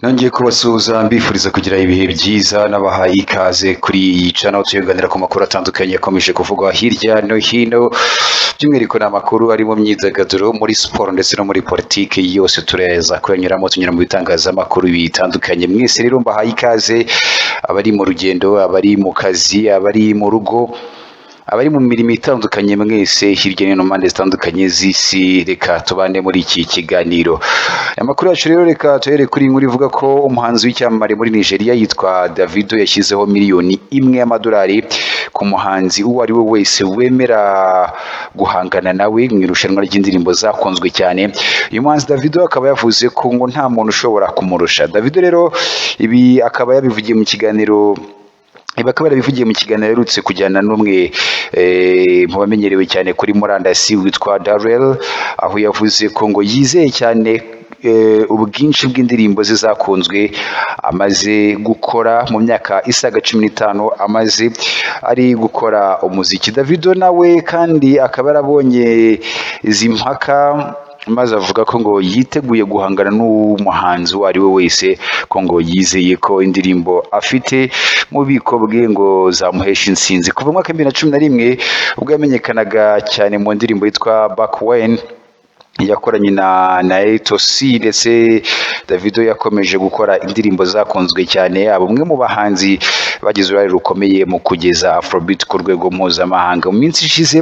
Nongeye kubasuhuza mbifuriza kugira ibihe byiza, nabahaye ikaze kuri iyi channel tuganira ku makuru atandukanye akomeje kuvugwa hirya no hino, by'umwihariko ni amakuru ari mu myidagaduro, muri siporo ndetse no muri politiki, yose tureza kuyanyuramo, tunyura mu bitangazamakuru bitandukanye. Mwese rero mbahaye ikaze, abari mu rugendo, abari mu kazi, abari mu rugo, abari mu mirimo itandukanye, mwese hirya no hino mu mpande zitandukanye z'isi, reka tubane muri iki kiganiro. Amakuru yacu rero, reka tuhere kuri iyi nkuru ivuga ko umuhanzi w'icyamamare muri Nigeria yitwa Davido yashyizeho miliyoni 1 y'amadolari ku muhanzi uwo ari we wese wemera guhangana nawe mu irushanwa ry'indirimbo zakunzwe cyane. Uyu muhanzi Davido akaba yavuze ko ngo nta muntu ushobora kumurusha. Davido rero ibi akaba yabivugiye mu kiganiro, bakaba barabivugiye mu kiganiro aherutse kujyana n'umwe mu bamenyerewe cyane kuri murandasi witwa Darrell, aho yavuze ko ngo yizeye cyane ubwinshi bw'indirimbo ze zakunzwe amaze gukora mu myaka isaga 15 amaze ari gukora umuziki. Davido nawe kandi akaba yarabonye izi mpaka, maze avuga ko ngo yiteguye guhangana n'umuhanzi uwo ari we wese, ko ngo yizeye ko indirimbo afite mu bubiko bwe ngo zamuhesha intsinzi. Kuva mu mwaka wa 2011, ubwo yamenyekanaga cyane mu ndirimbo yitwa Back When yakoranye na Naeto C, ndetse Davido yakomeje gukora indirimbo zakunzwe cyane, aba umwe mu bahanzi bagize uruhare rukomeye mu kugeza Afrobeat ku rwego mpuzamahanga. Mu minsi ishize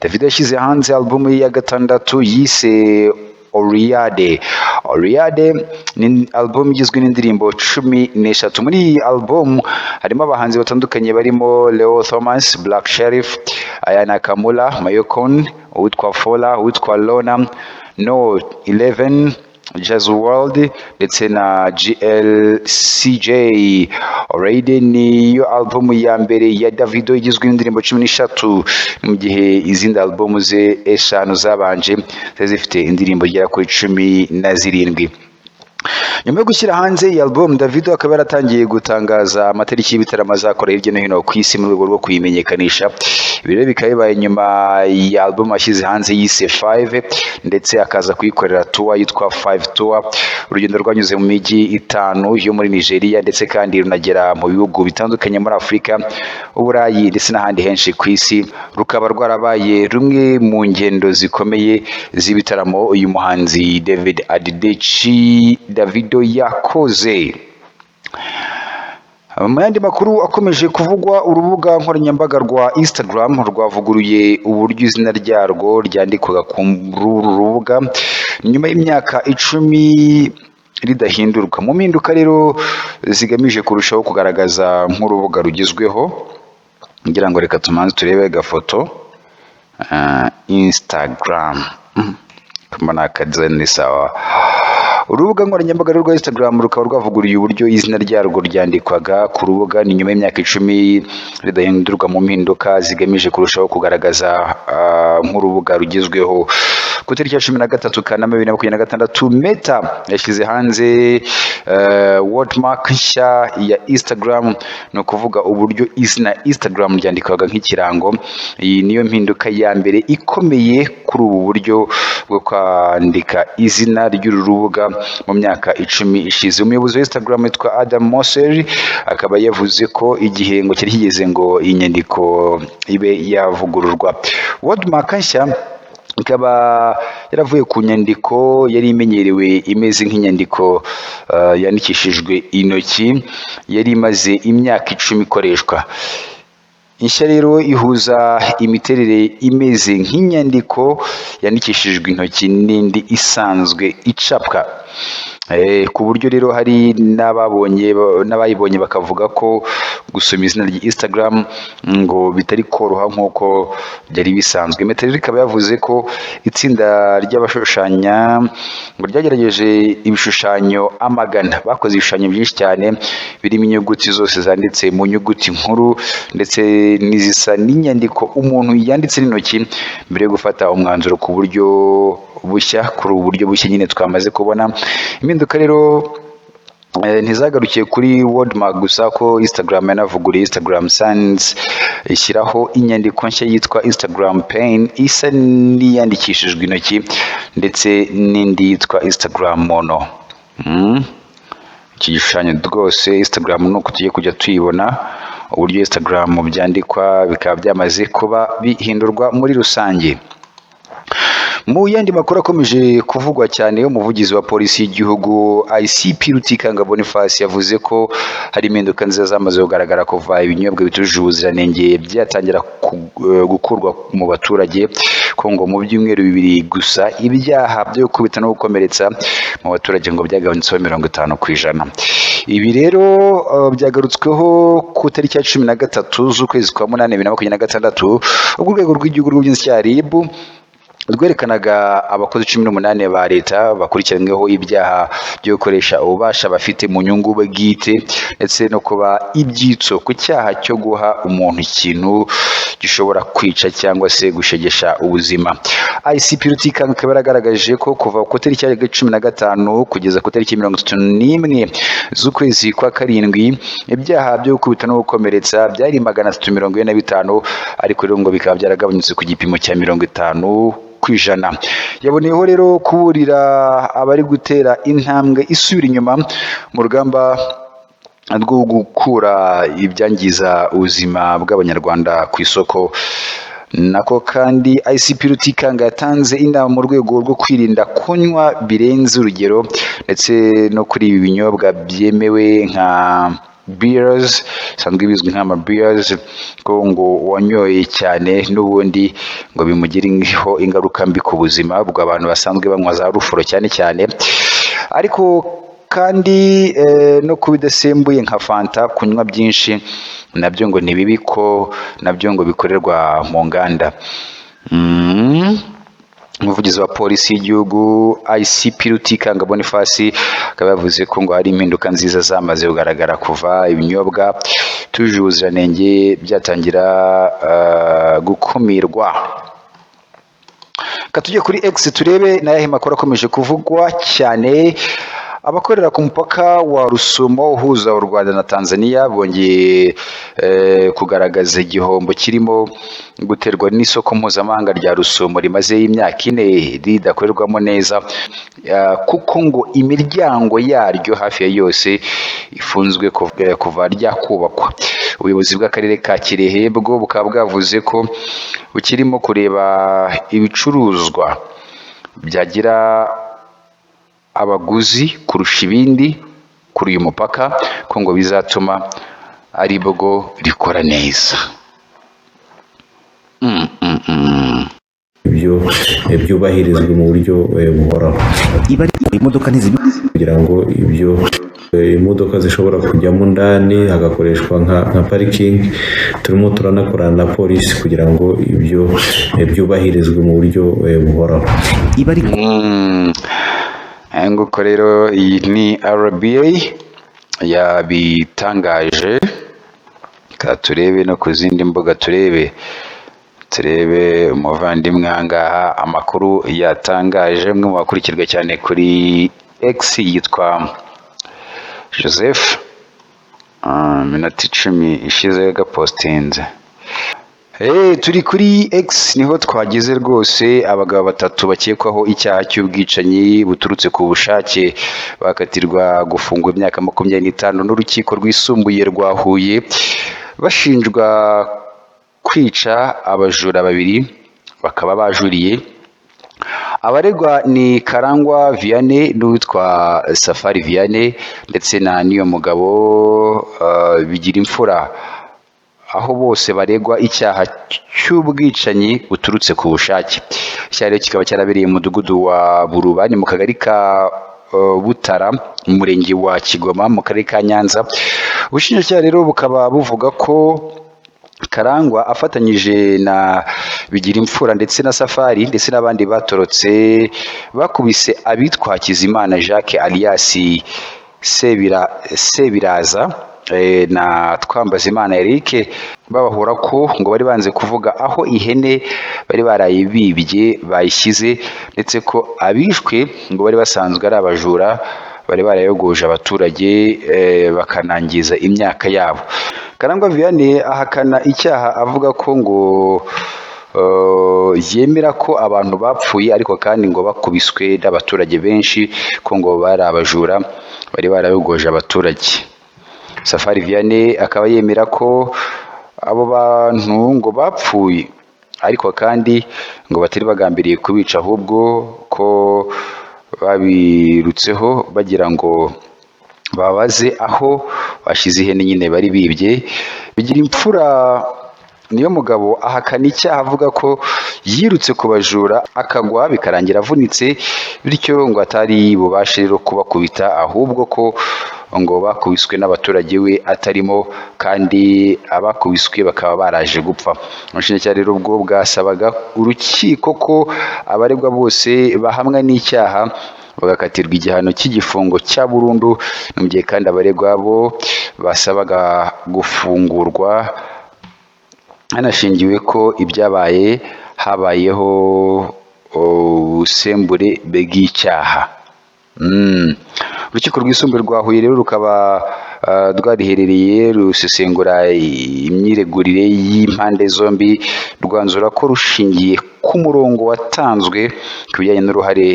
Davido yashyize hanze album ye ya gatandatu yise Oreade. Oreade ni album igizwe n'indirimbo 13. Muri iyi album harimo abahanzi batandukanye barimo Leo Thomas, Black Sherif, Aya Nakamura, Mayokon, uwitwa Fola, uwitwa Lona, No 11, Jazz World ndetse na GLCJ. Oreade niyo album ya mbere ya Davido igizwe n'indirimbo 13, mu gihe izindi album ze eshanu zabanje zari zifite indirimbo igera kuri 17. Nyuma yo gushyira hanze iyi album, Davido akaba yaratangiye gutangaza amatariki y'ibitaramo azakora hirya no hino ku isi mu rwego rwo kuyimenyekanisha. Ibi rero bikaba bibaye nyuma ya album yashyize hanze yise 5, ndetse akaza kuyikorera tour yitwa 5 Tour, urugendo rwanyuze mu mijyi itanu yo muri Nigeria, ndetse kandi runagera mu bihugu bitandukanye muri Afurika, Uburayi ndetse n'ahandi henshi ku isi, rukaba rwarabaye rumwe mu ngendo zikomeye z'ibitaramo uyu muhanzi David Adedeji Davido yakoze. Mu yandi makuru akomeje kuvugwa, urubuga nkoranyambaga rwa Instagram rwavuguruye uburyo izina ryarwo ryandikwaga ku uru rubuga nyuma y'imyaka 10 ridahindurwa. Mu mpinduka rero zigamije kurushaho kugaragaza nk'urubuga rugezweho, ngira ngo reka tumanze turebe agafoto Instagram mbona akazana sawa. Urubuga nkoranyambaga rwa Instagram rukaba rwavuguruye uburyo izina ryarwo ryandikwaga ku rubuga, ni nyuma y'imyaka 10 ridahindurwa, mu mpinduka zigamije kurushaho kugaragaza nk'urubuga rugezweho. Ku itariki ya 13 Kanama 2026, Meta yashyize hanze wordmark nshya ya Instagram, ni ukuvuga uburyo izina Instagram ryandikwaga nk'ikirango. Iyi niyo mpinduka ya mbere ikomeye kuri ubu buryo bwo kwandika izina ry'uru rubuga mu myaka 10 ishize. Umuyobozi wa Instagram witwa Adam Mosseri akaba yavuze ko igihe ngo cyari kigeze ngo iyi nyandiko ibe yavugururwa. Wordmark nshya ikaba yaravuye ku nyandiko yari imenyerewe imeze nk'inyandiko yandikishijwe intoki yari imaze imyaka 10 ikoreshwa. Inshya rero ihuza imiterere imeze nk'inyandiko yandikishijwe intoki n'indi isanzwe icapwa. Ku buryo rero hari n'ababonye n'abayibonye bakavuga ko gusoma izina rya Instagram ngo bitari koroha nk'uko byari bisanzwe. Meta rero ikaba yavuze ko itsinda ry'abashushanya ngo ryagerageje ibishushanyo amagana, bakoze ibishushanyo byinshi cyane birimo inyuguti zose zanditse mu nyuguti nkuru ndetse n'izisa n'inyandiko umuntu yanditse n'intoki, mbere yo gufata umwanzuro ku buryo bushya, kuri ubu buryo bushya nyine twamaze kubona. Impinduka rero ntizagarukiye kuri wordmark gusa, ko Instagram yanavuguruye Instagram Sans, ishyiraho inyandiko nshya yitwa Instagram Pen isa n'iyandikishijwe intoki, ndetse n'indi yitwa Instagram Mono. Iki gishushanyo rwose Instagram nuko tugiye kujya tuyibona, uburyo Instagram byandikwa bikaba byamaze kuba bihindurwa muri rusange. Mu yandi makuru akomeje kuvugwa cyane, umuvugizi wa polisi y'igihugu ICP Rutikanga Boniface yavuze ko hari impinduka nziza zamaze kugaragara kuva ibinyobwa bitujuje ubuziranenge byatangira gukurwa mu baturage, ko ngo mu byumweru 2 gusa ibyaha byo gukubita no gukomeretsa mu baturage ngo byagabanutseho 50%. Ibi rero byagarutsweho ku tariki ya 13 z'ukwezi kwa 8 2026, ubwo urwego rw'igihugu rw'ubugenzacyaha RIB rwerekanaga abakozi 18 ba leta bakurikiranyweho ibyaha byo gukoresha ububasha bafite mu nyungu bwite, ndetse no kuba ibyitso ku cyaha cyo guha umuntu ikintu gishobora kwica cyangwa se gushegesha ubuzima. ICP Rutikanga akaba yaragaragaje ko kuva ku tariki ya 15 kugeza ku tariki 31 z'ukwezi kwa 7, ibyaha byo gukubita no gukomeretsa byari 345, ariko rero ngo bikaba byaragabanyutse ku gipimo cya 50%. Yaboneyeho rero kuburira abari gutera intambwe isubira inyuma mu rugamba rwo gukura ibyangiza ubuzima bw'Abanyarwanda ku isoko. Nako kandi ICP Rutikanga yatanze inama mu rwego rwo kwirinda kunywa birenze urugero, ndetse no kuri ibi binyobwa byemewe nka beers bisanzwe bizwi nk'ama beers, ko ngo wanyoye cyane n'ubundi ngo bimugiraho ingaruka mbi ku buzima bw'abantu basanzwe banywa za rufuro cyane cyane, ariko kandi no kubidasembuye nka fanta, kunywa byinshi nabyo ngo ni bibi, ko nabyo ngo bikorerwa mu nganda. Umuvugizi wa polisi y'igihugu ICP Rutikanga Boniface akaba yavuze ko ngo hari impinduka nziza zamaze kugaragara kuva ibinyobwa bitujuje ubuziranenge byatangira gukumirwa. Reka tujye kuri X turebe n'ayahe makuru akomeje kuvugwa cyane. Abakorera ku mupaka wa Rusumo uhuza u Rwanda na Tanzania bongeye kugaragaza igihombo kirimo guterwa n'isoko mpuzamahanga rya Rusumo rimaze imyaka 4 ridakorerwamo neza, kuko ngo imiryango yaryo hafi ya yose ifunzwe kuva ryakubakwa. Ubuyobozi bw'akarere ka Kirehe bwo bukaba bwavuze ko bukirimo kureba ibicuruzwa byagira abaguzi kurusha ibindi kuri uyu mupaka, ko ngo bizatuma ari bwo rikora neza. Ibyo byubahirizwe mu buryo buhoraho. Iba ari imodoka ntizibi kugira ngo ibyo imodoka zishobora kujyamo ndani hagakoreshwa nka parikingi. Turimo turanakorana na polisi kugira ngo ibyo byubahirizwe mu buryo buhoraho. Iba ari Nguko rero iyi ni RBA yabitangaje. Reka turebe no ku zindi mbuga, turebe umuvandimwe aha ngaha amakuru yatangaje, umwe mu bakurikirwa cyane kuri X yitwa Joseph, iminota 10 ishize gapostinze. Turi kuri X niho twageze rwose. Abagabo batatu bakekwaho icyaha cy'ubwicanyi buturutse ku bushake bakatirwa gufungwa imyaka 25 n'urukiko rwisumbuye rwa Huye, bashinjwa kwica abajura babiri bakaba bajuriye. Abaregwa ni Karangwa Vianney n'uwitwa Safari Vianney ndetse na Niyomugabo Bigirimfura, aho bose baregwa icyaha cy'ubwicanyi buturutse ku bushake. Icyaha rero kikaba cyarabereye mu mudugudu wa Buruba, ni mu kagari ka Butara, mu murenge wa Kigoma, mu karere ka Nyanza. Ubushinjacyaha rero bukaba buvuga ko Karangwa afatanyije na Bigirimfura ndetse na Safari ndetse n'abandi batorotse bakubise abitwa Hakizimana Jacques alias Sebiraza na Twambazimana Eric, babahora ko ngo bari banze kuvuga aho ihene bari baraye bibye bayishyize, ndetse ko abishwe ngo bari basanzwe ari abajura bari barayogoje abaturage bakanangiza imyaka yabo. Karangwa Vianney ahakana icyaha avuga ko ngo yemera ko abantu bapfuye, ariko kandi ngo bakubiswe n'abaturage benshi, ko ngo bari abajura bari barayogoje abaturage. Safari Vianney akaba yemera ko abo bantu ngo bapfuye, ariko kandi ngo batari bagambiriye kubica, ahubwo ko babirutseho bagira ngo babaze aho bashyize ihene nyine bari bibye. Bigira imfura niyo mugabo ahakana icyaha, avuga ko yirutse ku bajura akagwa, bikarangira avunitse, bityo ngo atari bubashe rero kubakubita, ahubwo ko ngo bakubiswe n'abaturage we atarimo, kandi abakubiswe bakaba baraje gupfa. Ubushinjacyaha rero ubwo bwasabaga urukiko ko abaregwa bose bahamwa n'icyaha bagakatirwa igihano cy'igifungo cya burundu, mu gihe kandi abaregwa bo basabaga gufungurwa hanashingiwe ko ibyabaye habayeho ubusembure bw'icyaha. Urukiko rwisumbuye rwa Huye rero rukaba rwariherereye rusesengura imyiregurire y'impande zombi, rwanzura ko rushingiye ku murongo watanzwe ku bijyanye n'uruhare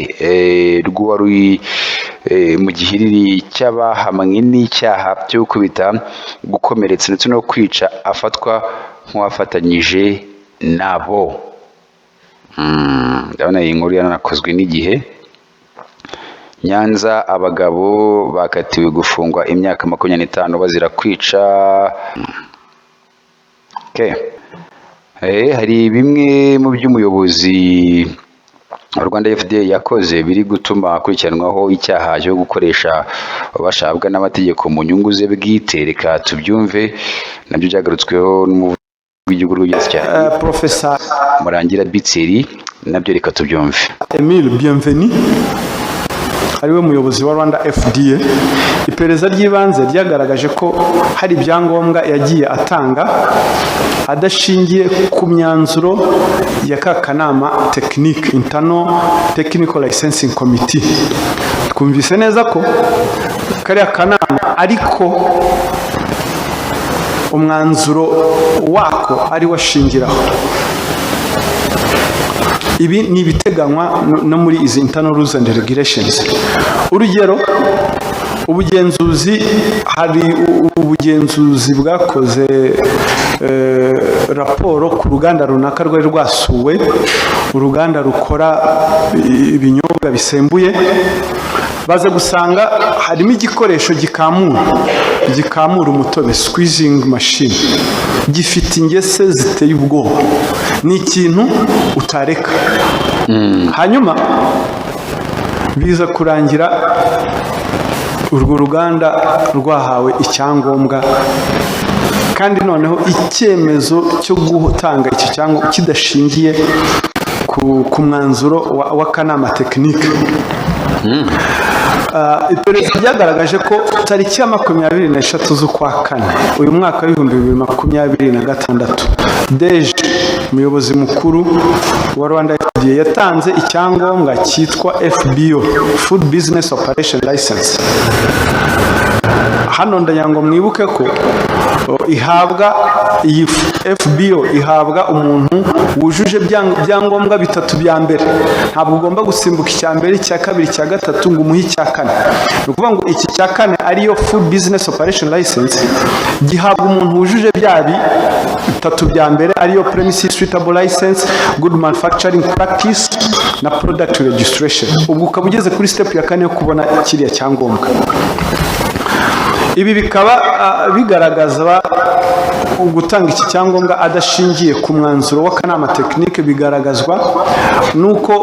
rw'uwari mu gihiriri cy'abahamwe n'icyaha cyo gukubita, gukomeretsa ndetse no kwica afatwa nk'uwafatanyije nabo. Ndabona iyi nkuru yanakozwe n'igihe. Nyanza, abagabo bakatiwe gufungwa imyaka 25 bazira kwica. Okay. Hari bimwe mu by'umuyobozi wa Rwanda FDA yakoze biri gutuma akurikiranwaho icyaha cyo gukoresha ububasha ahabwa n'amategeko mu nyungu ze bwite. Reka tubyumve, nabyo byagarutsweho n'umuvugizi w'igihugu rw'ubugenzacyaha Profesa Murangira B. Thierry, nabyo reka tubyumve. Emile Bienvenu, ariwe muyobozi wa Rwanda FDA, iperereza ry'ibanze ryagaragaje ko hari ibyangombwa yagiye atanga adashingiye ku myanzuro ya ka kanama tekinike, Internal Technical Licensing Committee. Twumvise neza ko kariya kanama, ariko umwanzuro wako ari wo ashingiraho. Ibi ni ibiteganywa no muri izi internal rules and regulations. Urugero, ubugenzuzi, hari ubugenzuzi bwakoze raporo ku ruganda runaka rwari rwasuwe, uruganda rukora ibinyobwa bisembuye, baza gusanga harimo igikoresho gikamura umutobe, squeezing machine, gifite ingese ziteye ubwoba, ni ikintu utareka. Hanyuma biza kurangira urwo ruganda rwahawe icyangombwa, kandi noneho icyemezo cyo gutanga icyo cyangombwa kidashingiye ku mwanzuro w'akanama tekinike. Iperereza ryagaragaje ko tariki ya 23 z'ukwa kane uyu mwaka w'2026, DG, umuyobozi mukuru wa Rwanda FDA, yatanze icyangombwa cyitwa FBO, Food Business Operation License. Hano ndagira ngo mwibuke ko ihabwa, iyi FBO ihabwa umuntu wujuje ibyangombwa bitatu bya mbere. Ntabwo ugomba gusimbuka icya mbere, icya kabiri, icya gatatu ngo umuhe icya kane. Ni ukuvuga ngo iki cya kane, ariyo Food Business Operation License, gihabwa umuntu wujuje bya bitatu bya mbere, ariyo premises suitable license, good manufacturing practice na product registration. Ubwo ukaba ugeze kuri step ya kane yo kubona kiriya cyangombwa. Ibi bikaba bigaragaza gutanga iki cyangombwa adashingiye ku mwanzuro w'akanama tekinike, bigaragazwa n'uko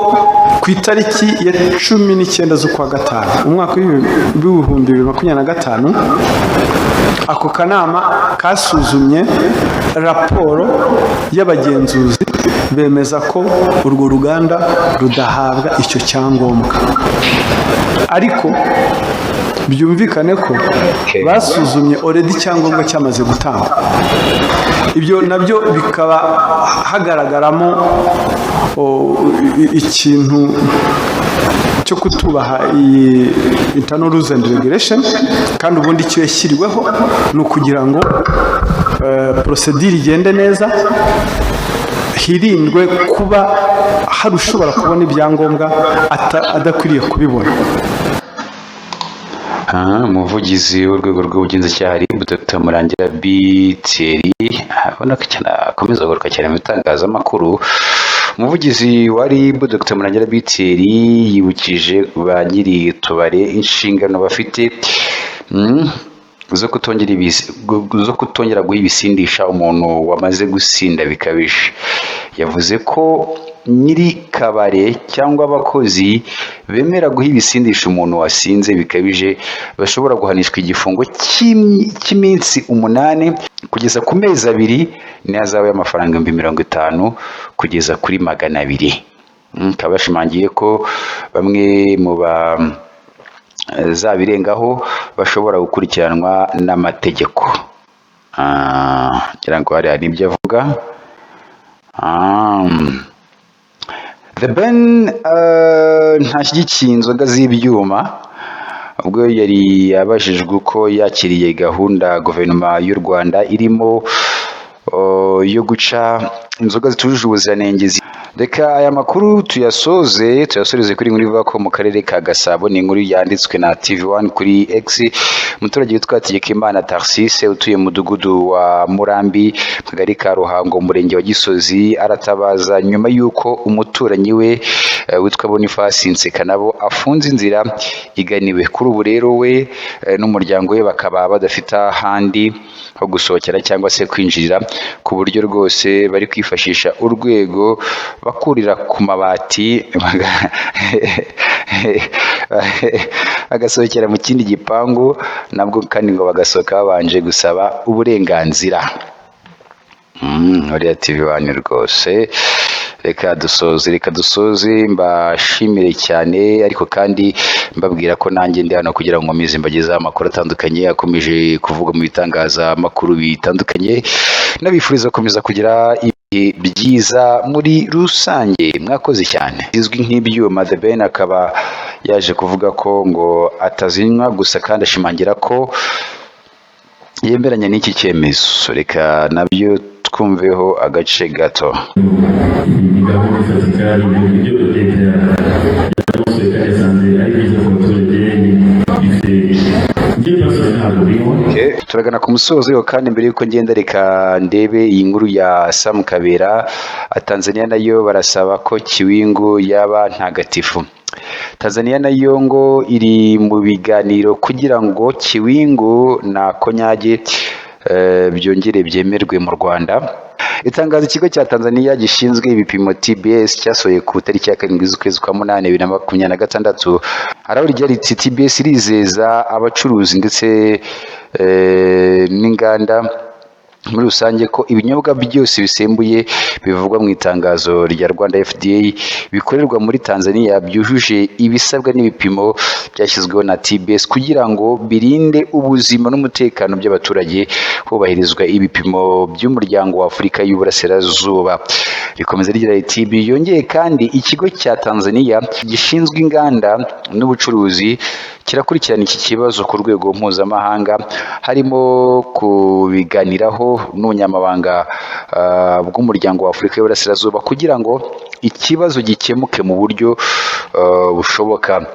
ku itariki ya 19 z'ukwa gatanu umwaka w'2025, ako kanama kasuzumye raporo y'abagenzuzi, bemeza ko urwo ruganda rudahabwa icyo cyangombwa. Ariko byumvikane ko basuzumye already icyangombwa cyamaze gutangwa. Ibyo nabyo bikaba hagaragaramo ikintu cyo kutubaha iyi internal rules and regulation, kandi ubundi icyo yashyiriweho ni ukugira ngo procedure igende neza, Hirindwe kuba hari ushobora kubona ibyangombwa adakwiriye kubibona. Umuvugizi w'urwego rw'ubugenzacyaha RIB, Dr Murangira B Thierry, ubona ko cyane akomeza kugaruka cyane mu bitangazamakuru. Umuvugizi wa RIB, Dr Murangira B Thierry, yibukije ba nyiri tubare inshingano bafite zo kutongera guha ibisindisha umuntu wamaze gusinda bikabije. Yavuze ko nyiri kabare cyangwa abakozi bemera guha ibisindisha umuntu wasinze bikabije bashobora guhanishwa igifungo cy'iminsi 8 kugeza ku mezi 2 n'ihazabu y'amafaranga 50,000 kugeza kuri 200. Akaba yashimangiye ko bamwe mu ba zabirengaho bashobora gukurikiranwa n'amategeko. Ngira ngo hariya nibyo avuga. The Ben ntashyigikiye inzoga z'ibyuma. Ubwo yari abajijwe uko yakiriye gahunda guverinoma y'u Rwanda irimo yo guca inzoga zitujuje ubuziranenge. Reka aya makuru tuyasoreze kuri inkuru ivuga ko mu karere ka Gasabo, ni inkuru yanditswe na TV1 kuri X. Umuturage witwa Hategekimana Tarsise utuye mu mudugudu wa Murambi, mu kagari ka Ruhango, umurenge wa Gisozi, aratabaza nyuma y'uko umuturanyi we witwa Boniface Nsekanabo afunze inzira iganiwe. Kuri ubu rero we n'umuryango we bakaba badafite ahandi ho gusohokera cyangwa se kwinjirira, ku buryo rwose bari kwifashisha urwego bakurira ku mabati bagasohokera mu kindi gipangu, nabwo kandi ngo bagasohoka babanje gusaba uburenganzira. Uriya TV1 rwose. Reka dusoze mbashimire cyane, ariko kandi mbabwira ko nanjye ndi hano kugira ngo nkomeze mbagezeho amakuru atandukanye akomeje kuvugwa mu bitangazamakuru bitandukanye. Nabifuriza gukomeza kugira ibihe byiza muri rusange. Mwakoze cyane. Izwi nk'ibyuma, The Ben akaba yaje kuvuga ko ngo atazinywa gusa, kandi ashimangira ko yemeranya n'iki cyemezo. Reka nabyo twumveho agace gato. Ni gahunda ifatika, ibyo leta yanosoye kandi yasanze ari byiza ku baturage. Bifite njye byose ntabwo binywa. Okay. Turagana ku musozo, ariko kandi mbere yuko ngenda reka ndebe iyi nkuru ya Sam Kabera. Tanzania nayo barasaba ko Kiwingu yaba ntagatifu. Tanzania nayo ngo iri mu biganiro kugira ngo Kiwingu na Konyage byongere byemerwe mu Rwanda. Itangazo ikigo cya Tanzania gishinzwe ibipimo TBS cyasohoye ku itariki ya 7 z'ukwezi kwa munani 2026, haraho rigira riti: "TBS irizeza abacuruzi ndetse n'inganda muri rusange ko ibinyobwa byose bisembuye bivugwa mu itangazo rya Rwanda FDA bikorerwa muri Tanzania byujuje ibisabwa n'ibipimo byashyizweho na TBS kugira ngo birinde ubuzima n'umutekano by'abaturage, hubahirizwa ibipimo by'umuryango wa Afurika y'Uburasirazuba." Rikomeza rigira riti: "Yongeye kandi ikigo cya Tanzania gishinzwe inganda n'ubucuruzi kirakurikirana iki kibazo ku rwego mpuzamahanga, harimo kubiganiraho n'ubunyamabanga bw'umuryango wa Afurika y'Uburasirazuba kugira ngo ikibazo gikemuke mu buryo bushoboka."